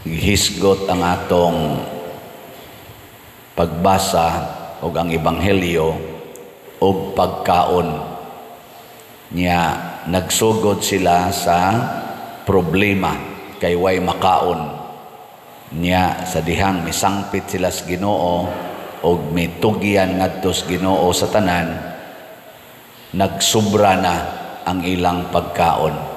Gihisgot ang atong pagbasa og ang ebanghelyo og pagkaon. Nya nagsugod sila sa problema kay way makaon. Nya sa dihang misangpit sila sa Ginoo og mitugyan ngadto sa Ginoo sa tanan, nagsubra na ang ilang pagkaon.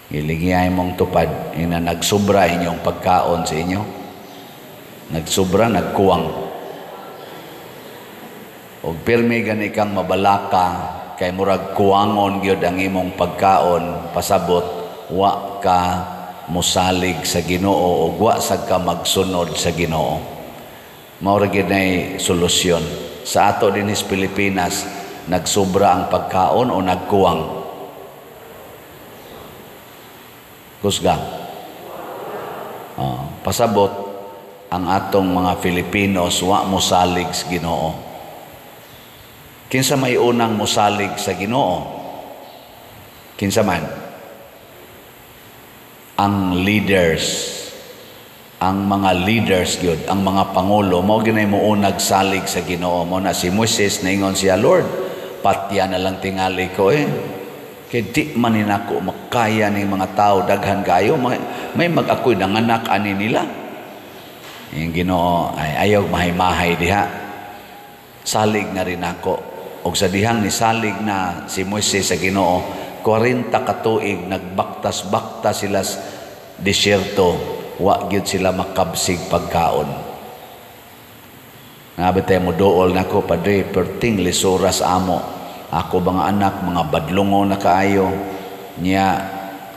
Gilingiyay mong tupad, ina nagsubra inyong pagkaon sa inyo. Nagsubra, nagkuwang. Og pirmi gani kang mabalaka kay murag kuwangon gyud ang imong pagkaon, pasabot wa ka mosalig sa Ginoo ug wa sad ka magsunod sa Ginoo. Mao ra gyud nay solusyon. Sa ato dinhi sa Pilipinas, nagsubra ang pagkaon o nagkuwang? Kusga. Oh, pasabot ang atong mga Filipinos wa mosalig sa Ginoo. Kinsa may unang mosalig sa Ginoo? Kinsa man? Ang leaders, ang mga leaders gyud, ang mga pangulo, mao ginay mounag salig sa Ginoo. Mo na si Moises, naingon siya, "Lord, patya na lang tingali ko eh. Kay di man ni nako makaya ni mga tao, daghan kayo, may mag-ako'y nanganak ani nila." Yung Ginoo ay ayaw mahay-mahay diha. Salig na rin ako. Og sa dihang nisalig na si Moises sa Ginoo, 40 ka tuig nagbaktas-baktas sila sa disyerto, wa gyud sila makabsig pagkaon. Nabi tayo mo dool nako, "Padre, perting lisuras amo. Ako mga anak, mga badlungo na kaayo. Nya,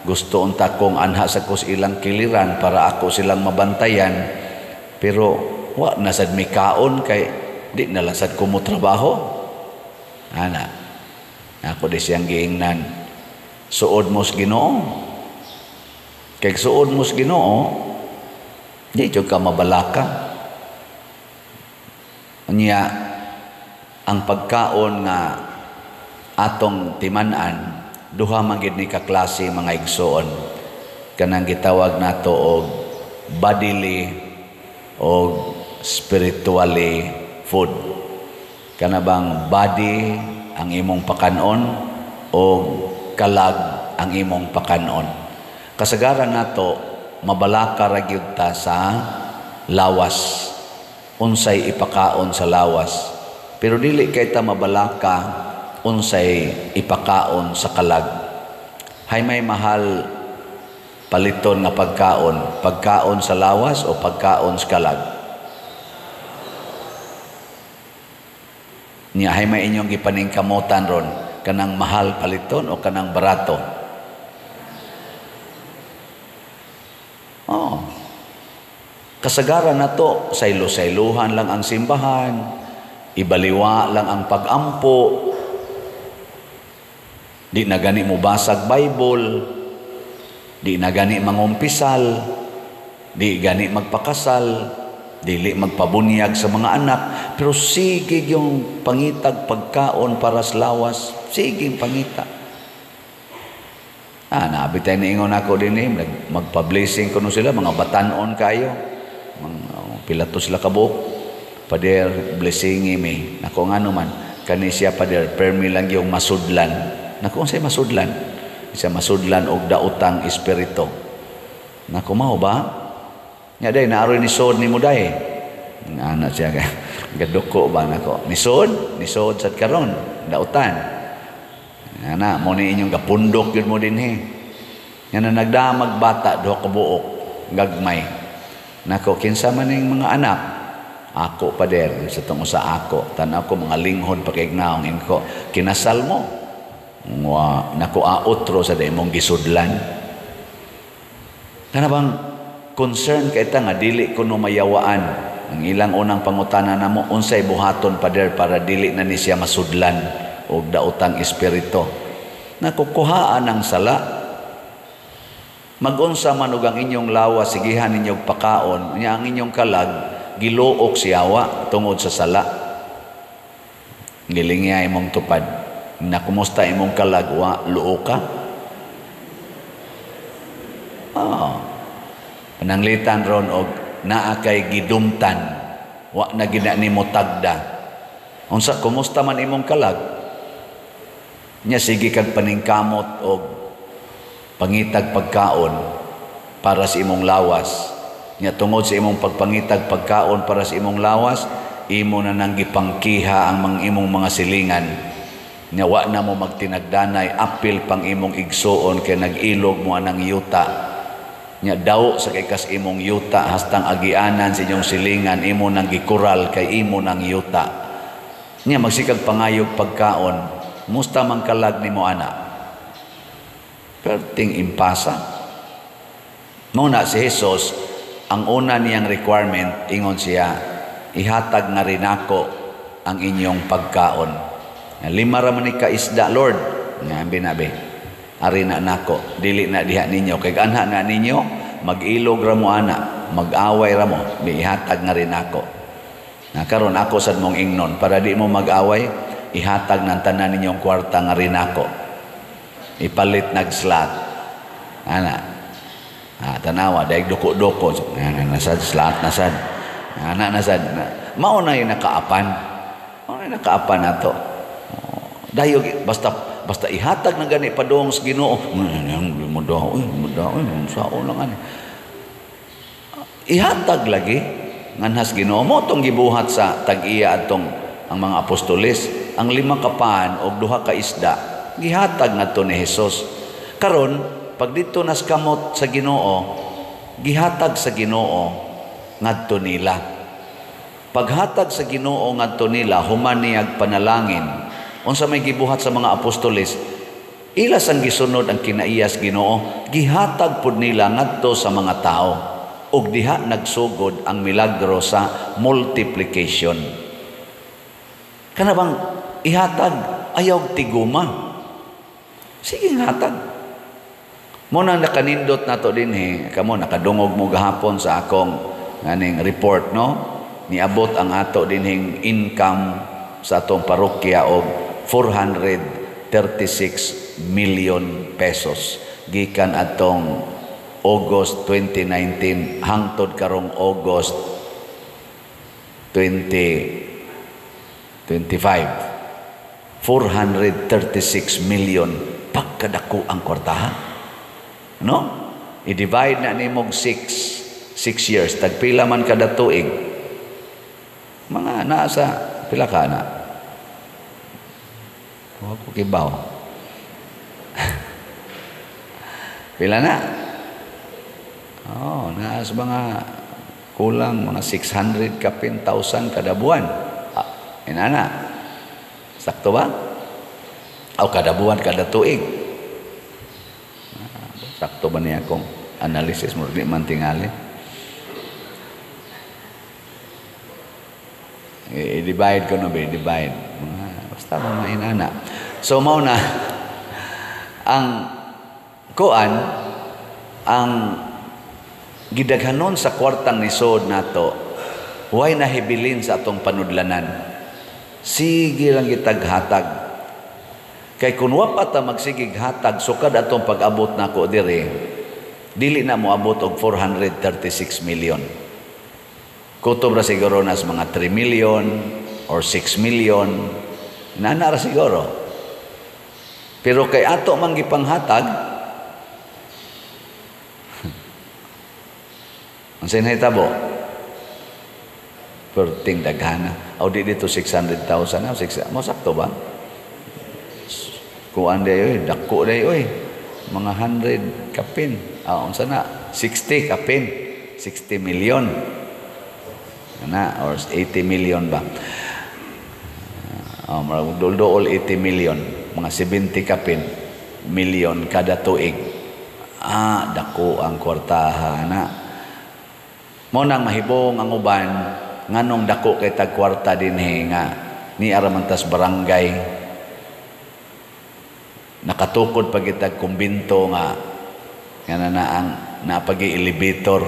gusto unta kong anha sa kus ilang kiliran para ako silang mabantayan. Pero wa na sad mi kaon kay di na lang sad ko mo trabaho." Ana, ako di siyang giingnan, "Suod mo sa Ginoo. Kay suod mo sa Ginoo, di jud ka mabalaka." Unya, ang pagkaon nga atong timan-an, duha man gid ni ka klase, mga igsoon. Kanang gitawag nato og bodily og spiritually food. Kana bang body ang imong pakanon o kalag ang imong pakanon. Kasagaran nato mabalaka ra gyud ta sa lawas. Unsay ipakaon sa lawas. Pero dili kay ta mabalaka unsay ipakaon sa kalag. Hay may mahal paliton nga pagkaon, pagkaon sa lawas o pagkaon sa kalag? Nya hay may inyong gipaningkamutan ron, kanang mahal paliton o kanang barato? Oh. Kasagaran nato, saylo-sayluhan lang ang simbahan, ibaliwa lang ang pag-ampo, di na gani mo basag Bible, di na gani mangumpisal, di gani magpakasal, dili magpabunyag sa mga anak, pero sige yung pangitag pagkaon para sa lawas, sige pangita. Ah, naabi tayo niingon ako din eh, magpa-blessing kuno sila, mga batanon kayo, mga pila to sila kabuok. "Pader, blessing mi." Nako, nga naman, kani siya, Pader, permi lang yung masudlan. Nako, unsay masudlan? Siya masudlan og daotang espiritu. Nako, mao ba? Nya day naaroy ni sod ni mo day. Ana siya gaduko ba nako. Ni sod, ni sod sad karon, daotan. Ana mo ni inyong gapundok gyud mo dinhi. Nga na nagdamag bata duha ka buok gagmay. Nako, kinsa man ning mga anak? "Ako, Pader," sa tong usa ako. Tan-aw ko mga linghod pakiignaong inko. "Kinasal mo?" "Wa." Nako, aotro sa imong gisudlan. Kana bang concern kay ta nga dili kuno mayawaan. Ang ilang unang pangutana namo, "Unsay buhaton, Pader, para dili na ni siya masudlan og daotang espiritu?" Nakukuhaan ang sala. Magunsa man og ang inyong lawas sigihan ninyong pakaon, nya ang inyong kalag giluok siyawa tungod sa sala. Gilingya imong tupad. Na kumusta imong kalag, wa luo ka? Ah. Pananglitan ron og naa kay gidumtan, wa na gina nimo tagda. Unsa, kumusta man imong kalag? Nya sige kag paningkamot og pangitag pagkaon para sa imong lawas. Nya tungod sa imong pagpangitag pagkaon para sa imong lawas, imo na nang gipangkiha ang mga imong mga silingan. Nya wa na mo magtinagdanay, apil pang imong igsuon kay nag-ilog mo anang yuta. Nya daw sa kay kas imong yuta hastang agianan sa inyong silingan, imo nang gikural kay imo nang yuta. Nya magsikag pangayog pagkaon, musta man kalag nimo ana? Perting impasa. Muna si Jesus, ang una niyang requirement, ingon siya, ihatag nga rinako ang inyong pagkaon. Lima ra man ni ka isda, Lord. Nga binabi. Ari na nako, dili na diha ninyo kay anha na ninyo, mag-ilog ra mo ana, mag-away ra mo, ihatag nga rin ako. Na karon ako sad mong ingnon para di mo mag-away, ihatag ng tanan ninyong kwarta nga rin ako. Ipalit nag-slot. Ana. Ah, tanawa daig duko-duko. Ana nasad slot nasad. Ana nasad. Mao na yung nakaapan. Mao na yung nakaapan nato. Dayog basta ihatag na gani padung sa Ginoo. Mo daw, mo daw, sao lang ani. Ihatag lagi nganhas Ginoo mo tong gibuhat sa tag-iya atong ang mga apostoles, ang 5 ka pan og 2 ka isda gihatag ngadto ni Hesus. Karon pag didto nas kamot sa Ginoo, gihatag sa Ginoo ngadto nila. Paghatag sa Ginoo ngadto nila, human niyag panalangin. Unsa may gibuhat sa mga apostoles, ila sang gisunod ang kinaiyas Ginoo, gihatag pud nila ngadto sa mga tao. Ug diha nagsugod ang milagro sa multiplication. Kana bang ihatag ayaw tiguma? Sige, hatag. Mo nang nakanindot nato dinhi, kamo nakadungog mo gahapon sa akong nganing report, no? Niabot ang ato dinhing income sa atong parokya og 436 million pesos gikan atong August 2019 hangtod karong August 2025. 436 million pagkadako ang kwartahan, no? I-divide na nimog 6 years, tagpila man kada tuig, mga nasa pila ka na? Wa ko kibaw. Pila na? Oh, nasa mga kulang mga 600 kapin thousand kada buwan. Ah, inana. Sakto ba? O kada buwan, kada tuig. Ah, sakto ba niya akong analysis mo? Di man tingali. I-divide ko no ba? I-divide. Mga, basta mga inana. So, mao na ang kuan, ang gidaghanon sa kwartang nisod nato, way nahibilin sa atong panudlanan. Sige lang gitaghatag. Kay kun wa pa ta magsigig hatag sukad atong pag-abot nako diri, dili na moabot og 436 million. Kutob ra siguro nas mga 3 million or 6 million. Nana ra siguro. Pero kay ato man gipanghatag, unsay nahitabo? Perting daghana. Aw di dito 600,000 na, 6, mo sakto ba? Kuan day oy, dako day oy. Mga 100 kapin. Ah, unsa na? 60 kapin. 60 million. Na, or 80 million ba? Oh, marag dol-dool 80 million, mga 70 kapin million kada tuig. Ah, dako ang kwartaha na. Mo nang mahibong ang uban nganong dako kay tag kwarta dinhi nga ni aramantas barangay. Nakatukod pag itag kumbinto nga nga na, na ang napagi elevator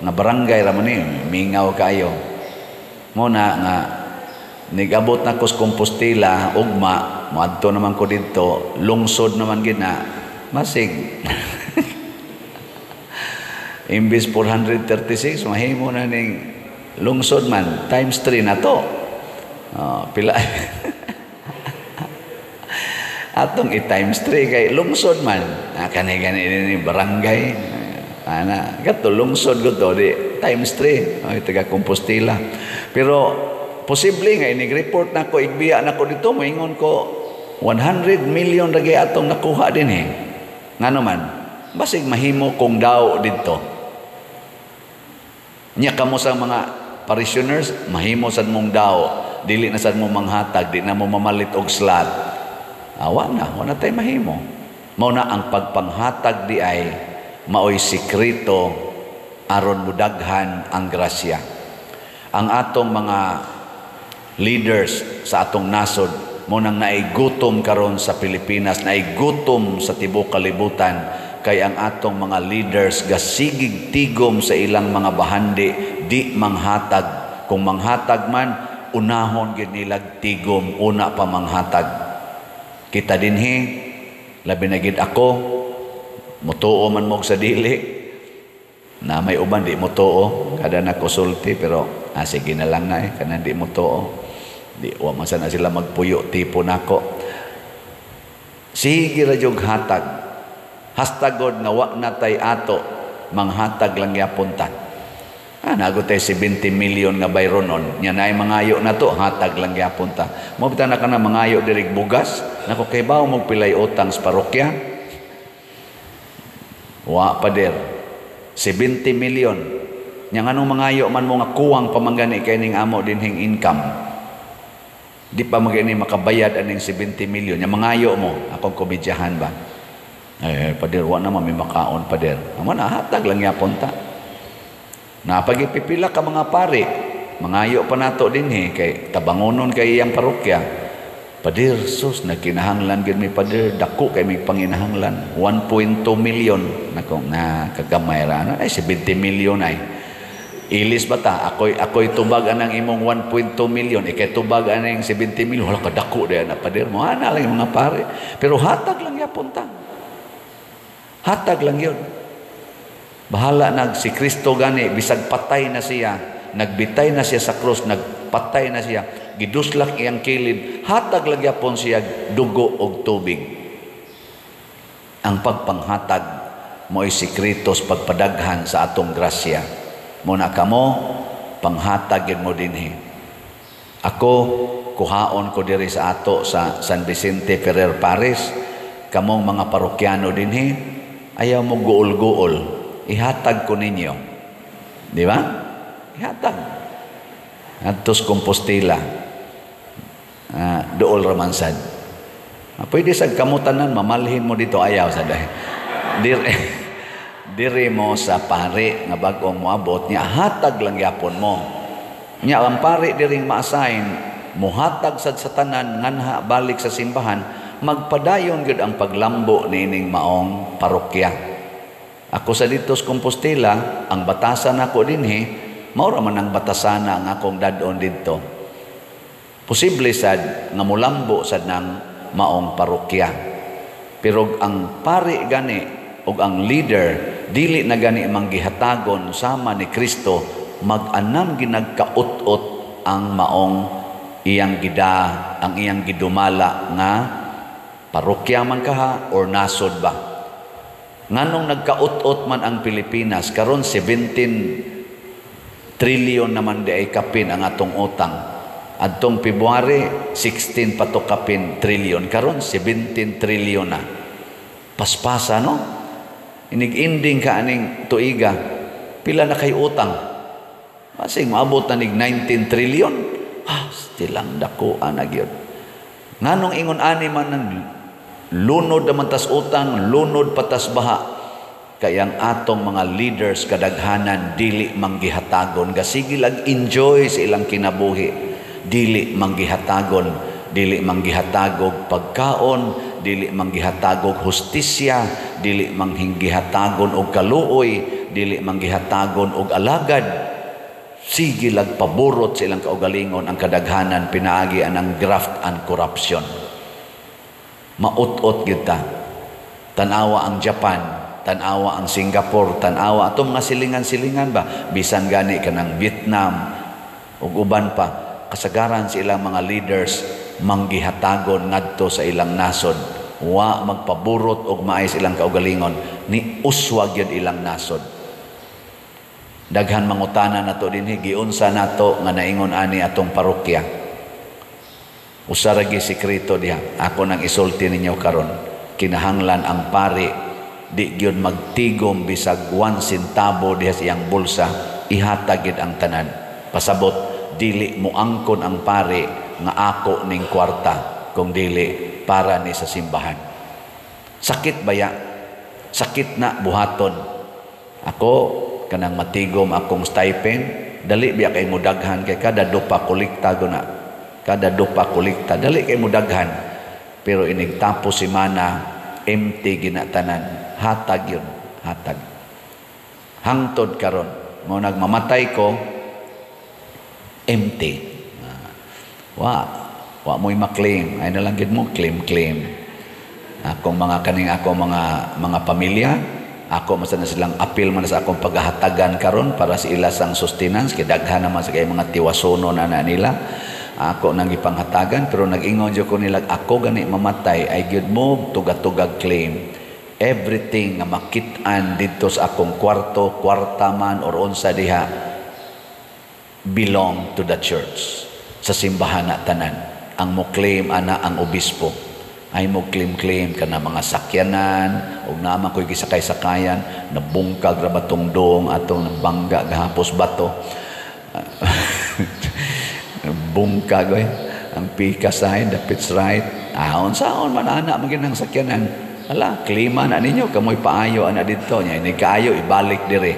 nga barangay ra man ni mingaw kayo. Mo na nga nigabot na ko sa Compostela ugma, moadto naman ko didto, lungsod naman gid na masig. Imbis 436, mahimo na ning lungsod man times 3 na to. Oh, pila atong i-times 3 kay lungsod man. Ah, kani gani ni barangay. Ana, kato lungsod ko to di times 3. Ay, taga Compostela. Pero posible nga inig report nako, igbiya nako dito, moingon ko 100 million ra gyud atong nakuha din eh. Ngano man, basig mahimo kong daw didto. Nya kamo sa mga parishioners, mahimo sad mong daw, dili na sad mo manghatag, di na mo mamalit og slot. Awa na, wala tay mahimo. Mao na ang pagpanghatag di ay maoy sikreto aron mudaghan ang grasya. Ang atong mga leaders sa atong nasod mo nang naigutom karon sa Pilipinas, naigutom sa tibuok kalibutan, kay ang atong mga leaders gasigig tigom sa ilang mga bahandi, di manghatag. Kung manghatag man, unahon gyud nilag tigom una pa manghatag. Kita dinhi, labi na gid ako, mutuo man mo sa dili, na may uban di mutuo, kada na kusulti, pero sige na lang na eh, kana di mutuo. Di, wa man sana sila magpuyo, tipo nako. Sige ra jud hatag. Hastagod nga wa na tay ato, manghatag lang yapon ta. Nago tay 70 million nga bayronon, nya naay mangayo na to, hatag lang yapon ta. Mo bitaw na kana mangayo diri bugas, nako kay bawo mo pilay utang sa parokya. Wa pader. 70 million. Nya nganong mangayo man mo nga kuwang pamanggani kay ning amo dinhing income. Di pa magani makabayad aning 70 million. Nya mangayo mo, akong komedyahan ba? Eh, pader, wa naman may makaon, pader. Amo na, hatag lang yapon ta. Napagipipila ka mga pare, mangayo pa nato dinhi kay tabangonon kay iyang parokya. Pader, sus, nagkinahanglan gid mi pader, dako kay mi panginahanglan, 1.2 million. Nako, na kagamay ra ano, ay 70 million ay. Ilis ba ta? Ako'y tubag anang imong 1.2 million, ikay tubag anang 70 million, wala kadako diyan na pader mo. Ana lang yung mga pare. Pero hatag lang yapon ta. Hatag lang yun. Bahala nag si Kristo gani, bisag patay na siya, nagbitay na siya sa krus, nagpatay na siya, giduslak iyang kilid, hatag lang yapon siya dugo og tubig. Ang pagpanghatag mo'y sikreto sa pagpadaghan sa atong grasya. Muna kamo, panghatag yun mo dinhi. Ako, kuhaon ko diri sa ato sa San Vicente Ferrer Parish, kamong mga parokyano dinhi, ayaw mo guol-guol, ihatag ko ninyo. Di ba? Ihatag. Adtos Compostela. Dool ramansad. Pwede sa kamutanan, mamalhin mo dito, ayaw sa dahil. Diri mo sa pare nga bag-ong moabot niya, hatag lang yapon mo. Nya ang pare diring ma-assign, muhatag sad sa tanan nganha balik sa simbahan, magpadayon gyud ang paglambo niining maong parokya. Ako sa dito sa Compostela, ang batasan nako dinhi, mao ra man ang batasana ang akong dad-on didto. Posible sad nga mulambo sad nang maong parokya. Pero ang pare gani ug ang leader dili na gani manggihatagon sama ni Kristo, mag-anam ginagkaut-ot ang maong iyang gida, ang iyang gidumala nga parokya man kaha or nasod ba. Nganong nagkaut-ot man ang Pilipinas karon, 17 trillion naman di ay kapin ang atong utang. Adtong February 16 pa to kapin trillion, karon 17 trillion na. Paspasa no? Inig-ending ka aning tuiga, pila na kay utang? Masing maabot na nig 19 trillion. Still ang dako ana gyud. Nganong ingon ani man ng lunod naman tas utang, lunod patas baha. Kaya ang atong mga leaders kadaghanan dili manggihatagon, gasige lag enjoy sa ilang kinabuhi. Dili manggihatagon, dili manggihatagog pagkaon, dili manggihatagog hustisya, dili manggihatagon og kaluoy, dili manggihatagon og alagad. Sige lag paborot sa ilang kaugalingon ang kadaghanan pinaagi ang graft and corruption. Maut-ot gyud ta. Tanawa ang Japan, Tanawa ang Singapore, tanawa atong mga silingan-silingan ba, bisan gani kanang Vietnam ug uban pa, kasagaran sa ilang mga leaders manggihatagon ngadto sa ilang nasod. Wa magpaburot og maay sa ilang kaugalingon, ni uswag gyud ilang nasod. Daghan mangutana nato dinhi, giunsa nato nga naingon ani atong parokya? Usa ra gyud sekreto diha. Ako nang isulti ninyo karon. Kinahanglan ang pari di gyud magtigom bisag 1 centavo diha sa iyang bulsa, ihatag gyud ang tanan. Pasabot, dili moangkon ang pari nga ako ning kwarta kung dili para ni sa simbahan. Sakit baya? Sakit na buhaton. Ako kanang matigom akong stipend, dali biya kay mudaghan kay kada dupa kolekta guna. Kada dupa kolekta, dali kay mudaghan. Pero inig tapos semana, empty ginatanan. Hatag yun, hatag. Hangtod karon, mo nagmamatay ko, empty. Wa mo'y maklaim. Ay na lang gid mo, claim, claim. Akong mga kaning ako mga pamilya, ako masan na silang apil man sa akong paghahatagan karon para sa ila sang sustenance, kay daghan naman sa kay mga tiwasono na nila. Ako nang gipanghatagan, pero nag-ingon jud ko nila, ako gani mamatay ay gyud mo tuga-tugag claim. Everything nga makit-an didto sa akong kwarto, kwarta man or unsa diha, belong to the church. Sa simbahan na tanan. Ang mo claim ana ang obispo. Ay mo claim-claim ka na mga sakyanan, og naman ko'y gisakay-sakayan, nabungkag ra batong dong atong nabangga gahapos bato. Bungkag oy. Ang pikas ay dapit right. Ahon saon man ana man ang sakyanan. Ala, klima na ninyo kamoy paayo ana didto nya ini kaayo ibalik dire.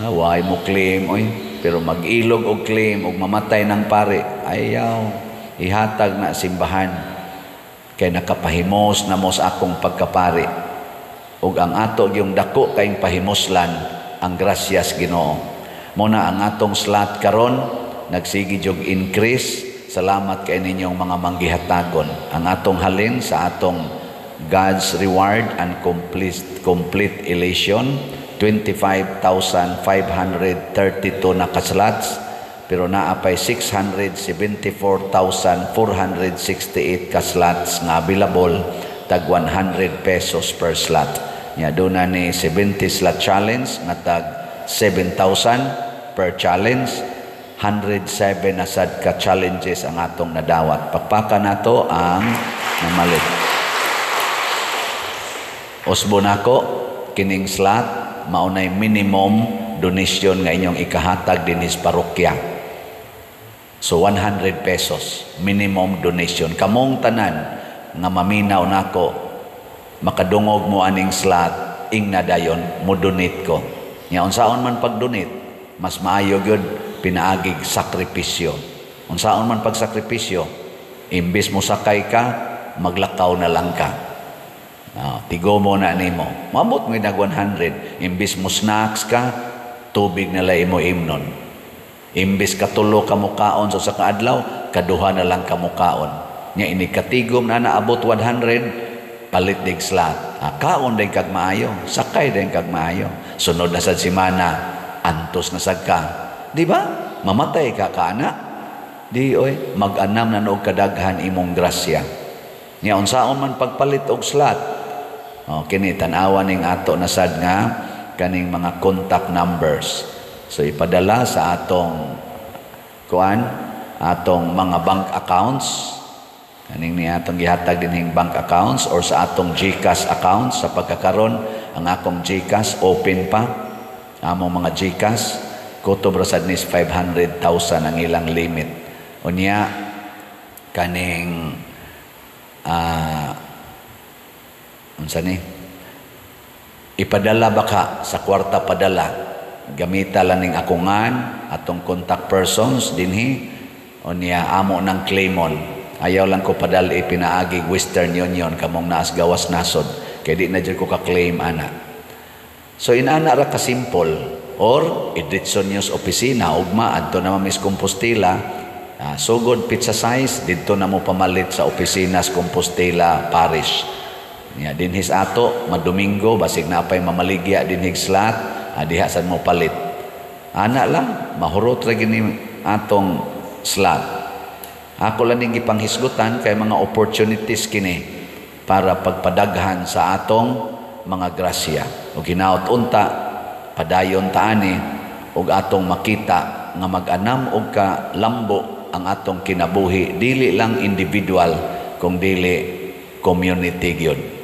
Why mo claim oy? Pero mag-ilog og claim og mamatay ng pare, ayaw, ihatag na simbahan. Kay nakapahimos na mo sa akong pagkapari. Ug ang ato yung dako kayong pahimuslan ang grasyas Ginoo. Muna ang atong slot karon nagsigi jog increase. Salamat kay ninyong mga manggihatagon. Ang atong halin sa atong God's reward and complete elation, 25,532 na kaslots, pero naa pay 674,468 kaslots nga available, tag 100 pesos per slot. Nya doon na ni 70 slot challenge nga tag 7,000 per challenge. 107 na sad ka challenges ang atong nadawat. Pakpaka nato ang namalit. Usbo nako kining slot maunay minimum donation nga inyong ikahatag dinhi sa parokya. So 100 pesos minimum donation. Kamong tanan nga maminaw nako, makadungog mo aning slot, ingna dayon mo donate ko. Nya unsaon man pag-donate, mas maayo gyud pinaagig sakripisyo. Unsaon man pagsakripisyo, imbis mo sakay ka, maglakaw na lang ka. Tigo mo na nimo. Maabot mo nag 100. Imbis mo snacks ka, tubig na lang imo imnon. Imbis katulo ka mukaon sa usa ka adlaw, kaduha na lang ka mukaon. Nya ini katigom na naabot 100, palit dig slot. Kaon din kag maayo, sakay din kag maayo. Sunod na sad semana, antos na sad ka. Di ba? Mamatay ka kaana. Di oy, mag-anam na og kadaghan imong grasya. Nya unsaon man pagpalit og slot. O, kini tan-awa ning ato na sad nga kaning mga contact numbers. So ipadala sa atong kuan, atong mga bank accounts, kaning ni atong gihatag dinhing bank accounts or sa atong GCash accounts. Sa pagkakaron ang akong GCash open pa. Among mga GCash kutob ra sad nis 500,000 ang ilang limit. Unya kaning unsa ni? Ipadala ba ka sa kwarta padala? Gamita lang ning akungan atong contact persons dinhi, unya amo nang claimon. Ayaw lang ko padala ipinaagi Western Union kamong naas gawas nasod kay di na jud ko ka-claim ana. So inana ra ka simple, or idritso niyo sa opisina ugma adto na Miss Compostela. Sugod pizza size didto na mo pamalit sa opisina sa Compostela Parish. Nya dinhi sa ato, madomingo basig napay mamaligya dinhig slot, diha sad mo palit. Ana lang, mahurot ra gini atong slot. Ako lang ning gipanghisgutan kay mga opportunities kini para pagpadaghan sa atong mga grasya. Ug hinaot unta padayon ta ani ug atong makita nga mag-anam og kalambo ang atong kinabuhi, dili lang individual kung dili community gyud.